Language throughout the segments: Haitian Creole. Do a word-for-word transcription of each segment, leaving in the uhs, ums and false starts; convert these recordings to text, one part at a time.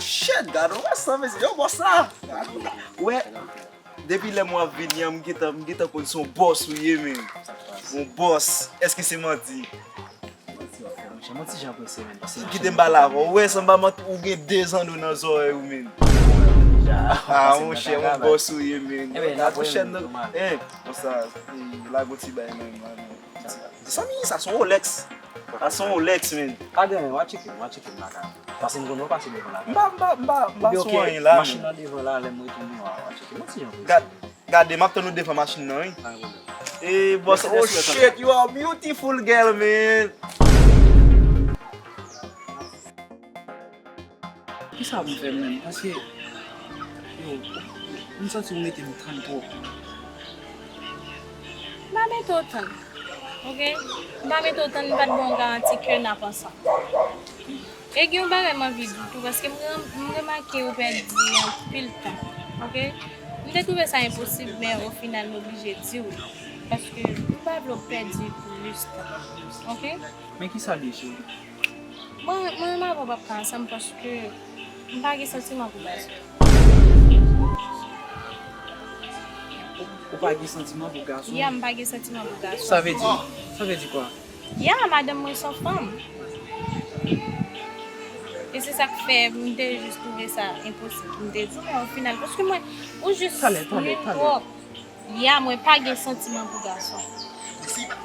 Shit, gad, ou wè sa, mesye? Yo, bòs la. Ou wè, depi lè m wè ap vini an, m gentan, m gentan konn se yon bòs ou ye, men. Yon bòs. Èske se manti? Manti w ap fè, monchè. Manti jan prese, men. Kite m pale avè w. Ou wè, sanba manti, ou gen de zanno nan zòrèy ou, men. Ah, monchè, yon bòs ou ye, men. Gad, monchè, nan, eh, konsa, eh, lage yon ti bay, men, man. Zanmi, sa se yon Rolex. Sa se yon Rolex, men. Pa gen anyen, w a tcheke m, w a tcheke m lakay. Pase m konnen w pase devan lakay. M pa, m pa, m pa, m pa sou anyen la, men. Machin nan devan la, lè m retounen, w a, w a tcheke m. Gad, gade, m ap tann ou devan machin nan, wi. Pa gen pwoblèm. Eh, boss, oh shit, you are beautiful girl, man. Kisa pou m fè menm? Paske, yo, m santi ou mete m tann twòp. M pa mete w tann, oke? M pa mete w tann, m pa t ba w garanti ke n ap ansanm. E gen yon bagay m anvi di w tou, paske m re-, m remake ou pèdi anpil tan, oke? M te twouve sa enposib, men o final m oblije di w, paske m pa vle w pèdi plis tan, oke? Men kisa l ye, cheri? Mwen, mwen menm avè w p ap ka ansanm paske m pa gen santiman pou gason. Ou, ou pa gen santiman pou gason? Ya, m pa gen santiman pou gason. Sa vle di, sa vle di kwa? Ya, madanm mwen se yon fanm. E se sa k fè m te jis twouve sa enposib pou m te di w, men o final, paske mwen, ou jis twòp. Ya, mwen pa gen santiman pou gason.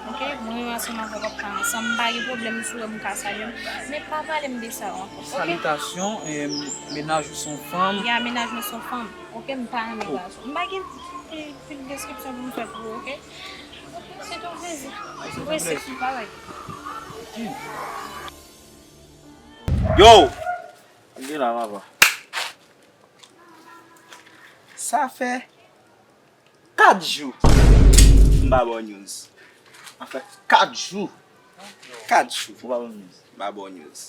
Oke? Mwen menm ansanm avè w p ap ka ansanm. M pa gen pwoblèm si w wè m ka salye w. Men pa pale m de sa ankò. Oke? Salitasyon, eh, mennaj ou se yon fanm. Ya, mennaj mwen se yon fanm. Oke? M pa renmen gason. M pa gen pil, pil deskripsyon pou m fè pou ou, oke? Oke, se te yon plezi. Mwen se yon plezi. Bye bye. Yo! Gade la, papa. Sa fè kat jou m pa ba w news. Sa fè kat jou. Kat jou. Ou pa ba m news. M pa ba w news.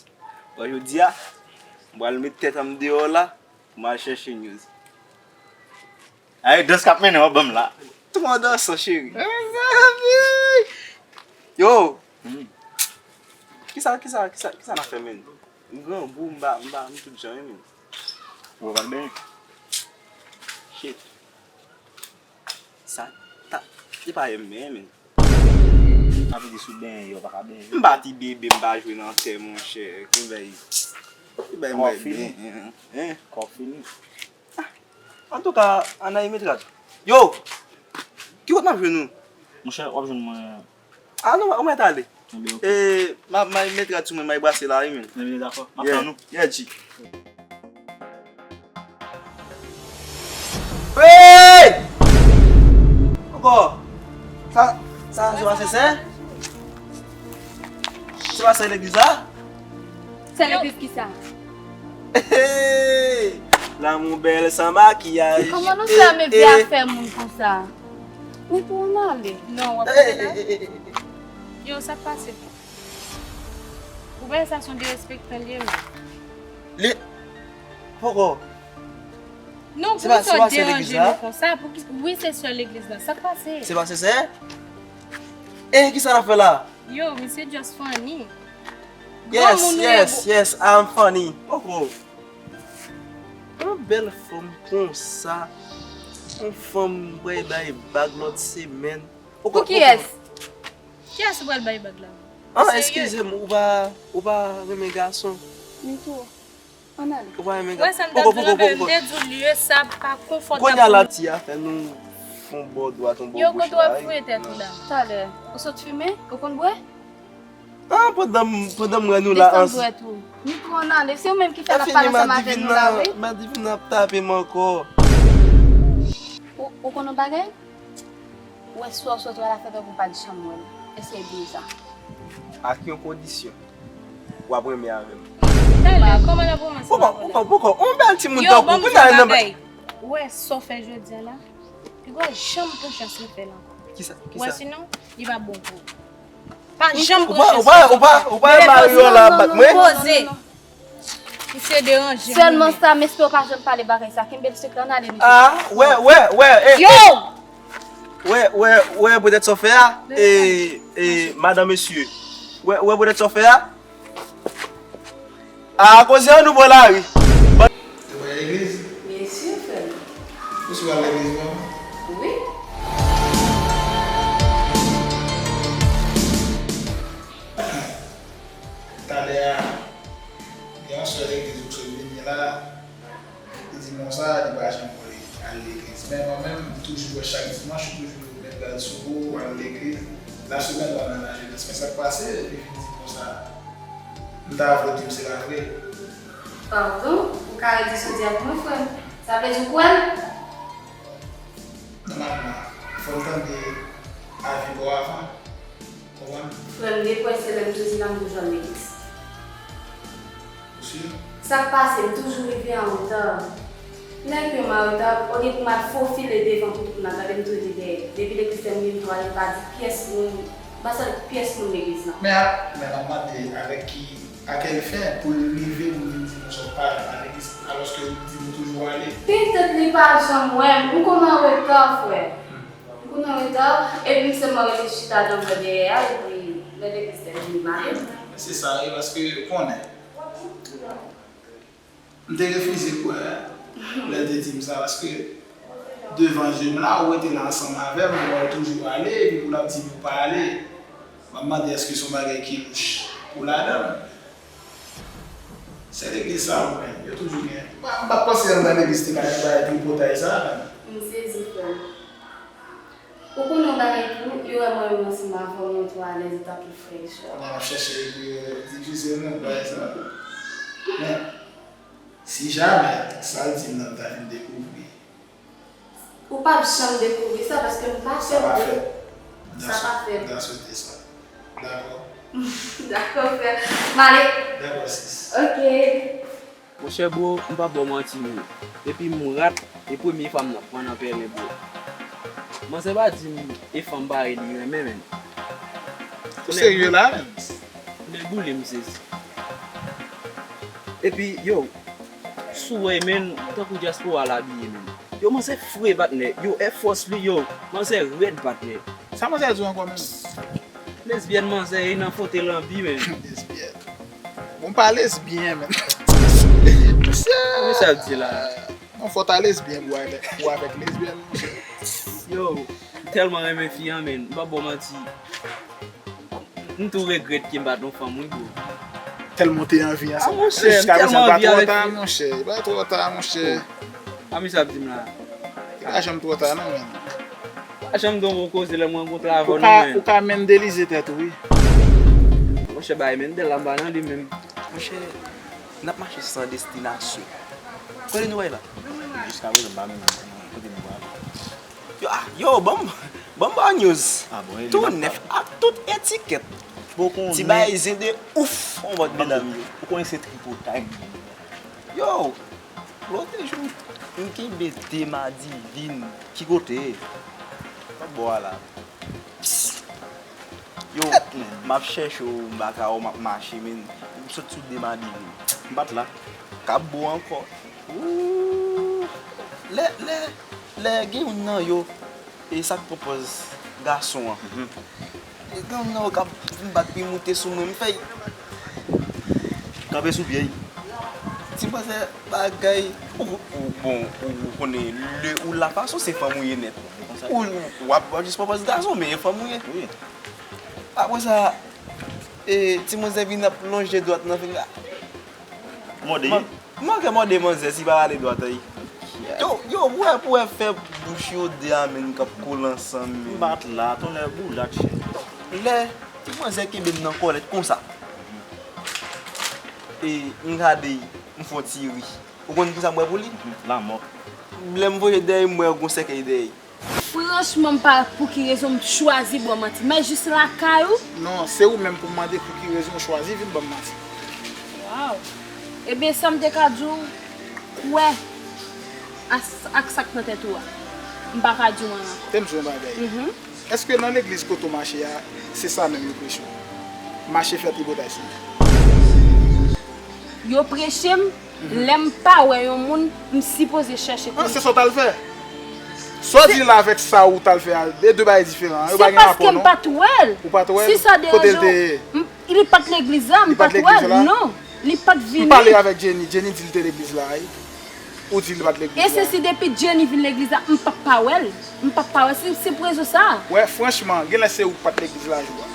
Bon, jodi a, m pral met tèt an m deyò la pou m al chèche news. Ay, dans k ap mennen w ban m la. Twò dansan, cheri. Yo! Kisa, kisa, kisa, kisa n ap fè, menn? M grangou, m pa, m pa, m tout jan, wi, menn. Ou pa pral benyen? Shit. Sa ta, se pa M M, men. Sa vle di si w benyen, yo pa ka benyen. M pa ti bebe, m pa jwe nan tè, monchè. Ki bay, ki bay mwen benyen, hein? Kò fini. Antouka, ann al met rad. Yo! Ki kote n ap jwenn ou? Monchè, w ap jwenn mwen. Ah non, ou mèt ale. Ebyen, oke. E, m a, m a met rad sou mwen, m a brase la, wi, men. Ebyen, dakò. M ap tann ou. Yeah, G. Hey! Ankò. Sa, sa, se pa sensè? Se pa sè legliz la? Sè legliz kisa? Hey! Lanmou bèl san makiyaj. Kòman nou fè anmezi a fè moun konsa? Ou pou ann ale. Non, w ap rete la? Yo, sa k pase? Ou pa wè sa se yon derespektan l ye, menm? Li, poko. Non, poukisa w deranje nou konsa? Wi, se sè legliz la. Sa k pase? Se pa sensè? E kisa l ap fè la? Yo, misye just funny. Yes, yes, yes, I'm funny. Poko. Yon bèl fanm konsa. Yon fanm mwen bay bag lòt semèn. Pou kiyès? Kiyès ou pral bay bag la? Ah, eskize m, ou pa, ou pa renmen gason? Mito, ann ale. Ou pa renmen gason? Wè sa m t ap di w la, men m te di w lye sa pa konfòtab pou mwen. Kounye a la, ti a fè nou fon bò dwat, yon bò goch la, wi. Yo, kote w ap fouye tèt ou la? Talè, ou sot fimen? Ou konn bwè? Ah, pandan m, pandan m wè nou la. Desann dwèt ou. Mito, ann ale. Se ou menm ki fè l ap pale ansanm avè nou la, wi. Madivin ap tape m ankò. Ou, ou konn yon bagay? Ou wè sa w sot wè la fè tankou w pa t janm wè l. Eseye bliye sa. Ak yon kondisyon. W ap renmen avè m. Talè, kòman n ap renmen ansanm avè w? Poko, poko, poko. Yon bèl timoun tankou w. Yo, ban m di w yon bagay. Ou wè sa w fè jodi a la? Piga w janm pran chans refè l ankò. Kisa? Ou wè, sinon, li p ap bon pou ou. Pa janm pran chans refè l ankò. Ou pa, ou pa, ou pa, ou pa, ou pa, Mario la bat mwen. Poze. Misye deranje moun. Sèlman sa, m espere w pa janm pale bagay sa. Kenbe l sekrè, ann ale, mesye. Ah, wè, wè, wè, eh, yo! Wè, wè, wè, poutèt sa w fè a, eh, eh, madan, mesye. Wè, wè, poutèt sa w fè a. A koze an nou bò lari. Ou al legliz menm? Wi. Talè a, gen yon sè legliz ou sot vini la, li di m konsa, li pa janm vle al legliz. Men mwen menm, m toujou wè chak dimanch, ou toujou met rad sou ou, ou al legliz. Lasemèn ou al nan lajenès. Men sa k pase, li vin di m konsa, m ta vle di w se pa vre. Padon, ou ka redi sa w di a pou mwen, frè m? Sa vle di ou kwè l? Nòmalman, fò m tande avi pa w avan. Konprann? Frè m, depi w wè se lè m toujou la, m toujou al legliz. Ou si? Sa k pase, m toujou rive an reta. Lè ke m an reta, olye pou m al fofile devan pou tout moun ap gade m tou rete dèyè. Depi legliz fèmen, m tou ale, m pa di pyès moun, m pa sal pyès moun legliz lan. Men a, men m ap mande avèk ki, a kèl fen pou l rive pou l vin di nou sa w pa al legliz, alòske ou di nou toujou ale? Petèt li pa janm wè m, m konn an reta, frè. M konn an reta, epi m sèlman rete chita nan bò dèyè a, epi lè legliz fèmen, m ale. Se sa, e paske ou konnen. M te refize kwè lè l te di m sa, paske devan je m la, ou rete la ansanm avè m, ou wè l toujou ale, epi pou l ap di m ou pa ale. M ap mande èske se yon bagay ki louch ou ladan l. Se legliz sa, ou menm, yo toujou gen. M pa, m pa t panse anndan legliz te ka gen bagay tripotay sa, menm. M sezi, frè m. Ou konnen yon bagay tou, yo wè mwen menm ansanm avè w, nou tou alèz antanke frè e sè. Kounye a m ap chèche pou yo divize nou, bagay sa. Men, si jamè sa l di m nan m ta vin dekouvri. Ou p ap janm dekouvri sa paske m pa fè pou. Sa pa fèt. Sa pa fèt. M ta swete sa. Dakò. Dakò, frè. M ale. Dakò, sis. Ok. Monchè bro, m p ap ba w manti non. Depi m rat, e premye fanm nan pran nan pèlen bro. Manzè pa di m e fanm parèy li renmen menm. Ou serye la menm? Nèboule m sezi. Epi yo, sou wè menm, tankou dyaspora l abiye menm. Yo manzè fre patnè, yo Air Force li yo, manzè rèd patnè. Sa manzè di w ankò menm? Lesbyèn manzè e nan fote lanbi menm. Lesbyèn. Bon, pa lesbyen menm. Mesye. Kisa l di la? Non, fò ta lesbyen pou avèk, pou avèk lesbyèn, monchè. Yo, m tèlman renmen fi an menm, m p ap ba w manti. M tou regrèt ke m pa t yon fanm wi bro. Tèlman w te anvi an Ah, sa. monchè, m tèlman anvi avèk fi. Monchè, e pa twò ta, monchè. A mi sa ap di m la. E pa janm twò ta non, menn. Pa janm gen yon koze lè m rankontre avè w Ou non ka, menn. Ou ka mendelize tèt ou wi. Monchè bay mendel la m pa nan li menm. Monchè, n ap mache san destinasyon. Kote nou wè la? Jiska prezan m pa menm kote nou prale. Yo, ah, yo, ban m, ban m ba w news. Ah, bon, tou nèf ak tout etikèt. Ti bagay zen de ouf. Yon bòt medam yo. Ou konnen se tripotay. Yo, lòt jou, m kenbe de madivin. Ki kote? Lòt bò a la. Yo, m ap chèche w, m pa ka wè w, m ap mache, men. M sot sou de madivin. M pa t la. K ap bo ankò. Ooh. Lè, lè, lè gen youn nan yo, e sa k pran pòz gason an. E gen youn nan yo k ap vin bat pi moute sou mwen, m fè. Kanpe sou pye. Ti manzè bagay. Ou, ou, bon, ou, ou konnen, lè ou la fason, se fanm ou ye nèt. Ou, w ap, w ap jis pran pòz gason, men e fanm ou ye. Apre sa, e, ti manzè vin ap lonje dwèt nan figi la. Mòde. M manke mòde manzè si pa rale dwèt an. Yo, yo, pou wè, pou wè fè bouch yo de a menm k ap kole ansanm menm. M pa t la, tonnè boulat chè. Lè ti manzè kenbe m nan kòlèt konsa. E m gade, m fè yon ti ri. Ou konn kisa m wè pou li? Lanmò. Lè m voye dèyè, m wè yon sèkèy dèyè. Franchman, m pa pou ki rezon m chwazi ba w manti. M jis lakay ou. Non, se ou menm pou m mande pou ki rezon ou chwazi vin ban m manti. Waw. Ebyen, sa m te ka di w, kwè ak sa k nan tèt ou a. M pa ka di w anyen ankò. Tè m di w yon bagay. Èske nan legliz kote w mache a, se sa menm yo preche w? Mache fè tripotay sou. Yo preche m, lè m pa wè yon moun, m sipoze chèche konnen. Se sa w t al fè. Sa w di la avèk sa ou t al fè a, e de bagay diferan. Yo pa gen rapò non. Se paske m pa t wè l. Ou pa t wè l? Si sa deranje w, li pa t legliz la, m pa t wè l, non. Li pa t vini. M pale avèk Jenny, Jenny di l te legliz la, wi. Ou di li pa t legliz la. E se si depi Jenny vin legliz la, m p ap pa wè l. M p ap pa wè l si se pou rezon sa a. Wè, franchman, genlè se ou k pa t legliz la jou a.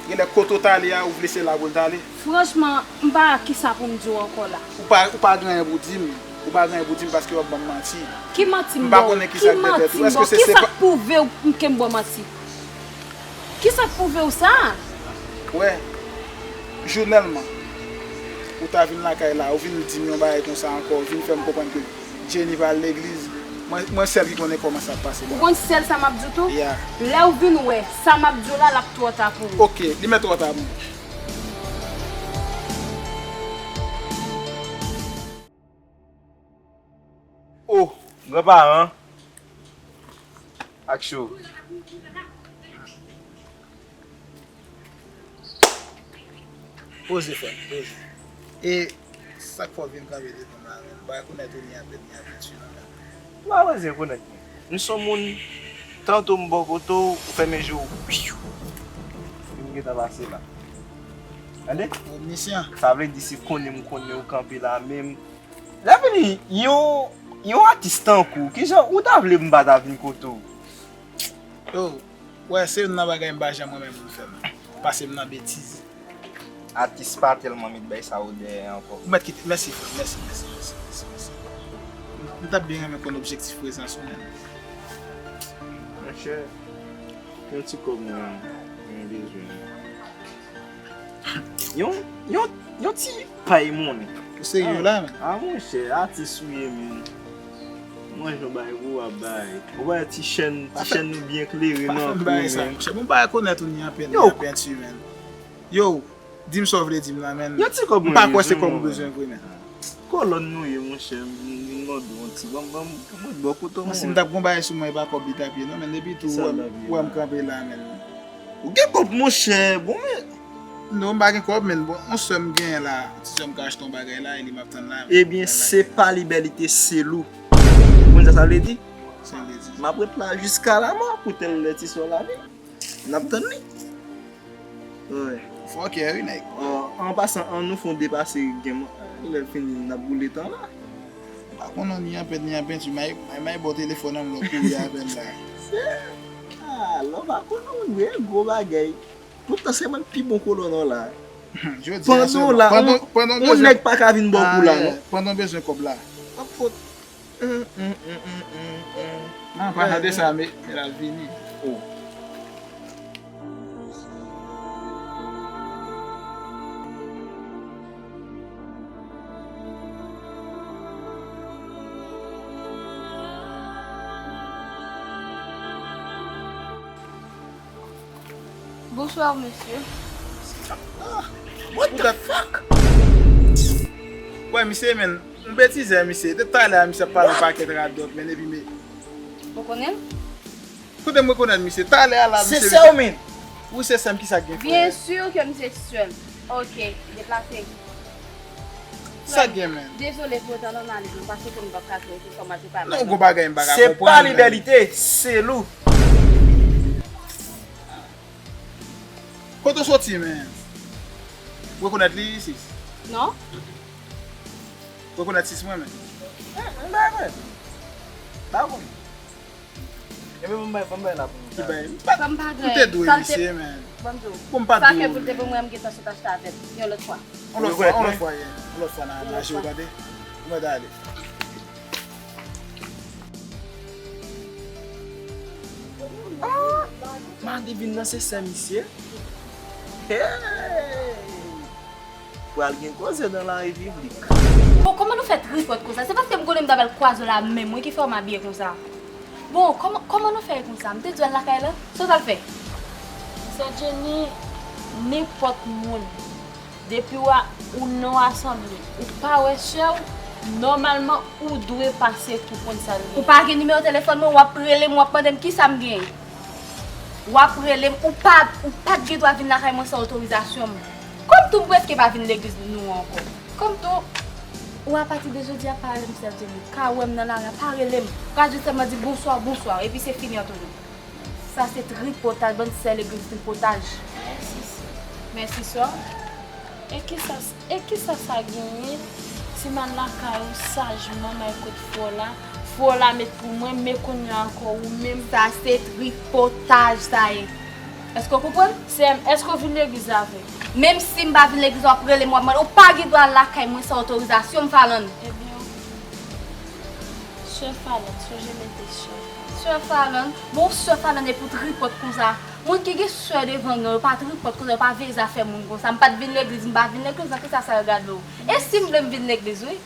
Genlè kote w t ale a, ou vle se la pou l t ale. Franchman, m pa kisa pou m di w ankò la. Ou pa, ou pa gen anyen pou di m. Ou pa gen anyen pou di m paske w ap ban m manti. Ki manti m ba w? M pa konnen kisa k dèyè tèt ou. Ki manti m ba w? Kisa k pwouve w ke m ba w manti? Kisa k pwouve w sa? Wè, jounèlman, ou ta vin lakay la, ou vin di m yon bagay konsa ankò, ou vin fè m konprann ke Jenny pa al legliz. Mwen, mwen sèl ki konnen kòman sa ap pase la. Ou konn sèl sa m ap di w tou? Ya. Lè w vin wè, sa m ap di w la, l ap twò ta pou ou. Oke, li mèt twò ta pou mwen. O, granparan, ak cho. Poze, frè m, poze. E sa k fè w vin kanpe devan m la menm? M pa rekonèt ou ni apèn, ni apèn sou mwen menm. M pa bezwen rekonèt mwen. M se yon moun, tanto m bò kote w, ou fèmen je w, piu! M gentan pase la. Tande? Omnisyan. Sa vle di si konnen m konnen ou kanpe la menm. Lè vini, yon, yon atis tankou, kijan ou ta vle m pa ta vin kote w? Yo, wè, se youn nan bagay m pa janm renmen moun fè m. Pase m nan betiz. Atis pa tèlman met bay sa yo dèyè ankò. Ou mèt kite. Mèsi, frè m. Mèsi, mèsi, mèsi, mèsi, mèsi. M, m t ap byen renmen konn objektif prezans ou menm. Monchè, yon ti kòb mwen, mwen bezwen. Yon, yon, yon ti pay monnen. Ou serye la, men? A, monchè, atis ou ye, men. Mwen, jan bay pou w ap bay. Ou wè ti chèn, ti chèn nou byen klere nan kou, men. Monchè, bon, m pa rekonèt ou ni anpè, ni anpè, men. Yo, di m sa w vle di m la, men. Yon ti kòb mwen bezwen. M pa kwè se kòb ou bezwen vre, men. Kolòn nou ye, monchè, m, m mande w yon ti, ban m, ban m, ban m bò kote w. Mwen, si m t ap gon bagay sou mwen, e pa kòb li t ap ye, non, men depi tou, ou wè m, ou wè m kanpe la, men. Ou gen kòb, monchè, bon, men. Non, m pa gen kòb, men bon, yon sè m genyen la, ti sè m ka achte yon bagay la, e li m ap tann la. Ebyen, se pa libèlite, se lou. Ou konn sa sa vle di? Sa vle di? M ap ret la jiska lamò pou tèl lè ti sè w la vini. N ap tann li. Wi. Fòkè, wi, nèg. An, an pasan, an nou fè yon depase gen mwen. Lè l fini, n ap boule tan la. M pa konn ni anpè, ni anpè, ti may, may, may bò telefòn an, m lòk kouri avè l la. Ah, lò pa konn ou vre, gwo bagay. Poutan se mwen k pi bon kolòn an la. Jodi a sèlman. Pandan w la, yon nèg pa ka vin bò kou la, non. Pandan w bezwen kòb la. Ap fòt. Hum, hum, hum, hum, hum, hum. Non, pa tande sa, men, men l ap vini. Oh. Bonsoir, monsieur. Ah, what the fuck? Wè, misye, men, yon betizè, misye. Depi talè a, misye ap pale yon pakèt radòt, men, epi, men. Ou konnen l? Kote m rekonèt misye? Talè a la, misye. Se sè w, men. Wi, se sè m, kisa k gen, frè? Byen si ke misye sè m. Ok, deplase. Sa gen, men? Dezole pou otan, non, ale, paske m p ap ka fè osi fòmalite pa. Non, gon bagay m pa ka konprann, men. Se pa libèlite, se lou. Kote w soti, men? Ou rekonèt li, sis? Non. Ou rekonèt sis mwen, men? M, m pa rekonèt. Pa konn. Ebyen, ban m bay, ban m bay la pou m ta. Ki bay? M pa, m te dwe misye, men. Bon, m pa dwe ou, men. Sa ke pou l te pou mwen, m gentan sot achte avè l yon lòt fwa. Yon lòt fwa, yon lòt fwa, yeah. Yon lòt fwa, nan mache, ou tande? Ou mèt ale. Ah! Mande vin nan se sè misye. Hey! Pral gen koze nan larepiblik. Bon, kòman nou fè tripòt konsa? Se paske m konnen m ta pral kwaze w la menm wi ki fè w m abiye konsa. Bon, kòman, kòman nou fè konsa? M te di w al lakay la? Sa w t al fè? Sè Jenny, nenpòt moun, depi w a, ou nan yon asanble, ou pa wè sè w, nòmalman, ou dwe pase pou konn sa l ye. Ou pa gen nimewo telefòn mwen, w ap rele m, w ap mande m kisa m genyen. W ap rele m, ou pa, ou pa t gen dwa vin lakay mwen san otorizasyon m. Kòm tou m prèske pa vin legliz nou ankò. Kòm tou, ou apati de jodi a pa rele m sè Jenny. Ka wè m nan lari a, pa rele m. Ou ka jis sèlman di bonswa, bonswa, epi se fini an toujou. Sa se tripotaj, bann sè legliz tripotaj. Mèsi, sè. Mèsi, sè. E kisa, e kisa sa genyen? Ti m al lakay ou sajman, m al kot frè w la. Frè w la met pou mwen, men kounye a ankò ou menm. Sa se tripotaj sa ye. Èske w konprann? Sè m, èske w vin legliz avè m? Menm si m pa vin legliz, w ap rele m, w ap mande, ou pa gen dwa al lakay mwen san otorizasyon m, Falande. Ebyen, sè Falande, sonje mete sè Falande. Sè Falande? Bon, sè Falande e pou tripòt konsa. Moun ki gen sè devan l nan, yo pa tripòt konsa, yo pa veye zafè moun konsa. M pa t vin legliz, m pa vin legliz, nan ki sa sa regade w? E si m vle m vin legliz, wi.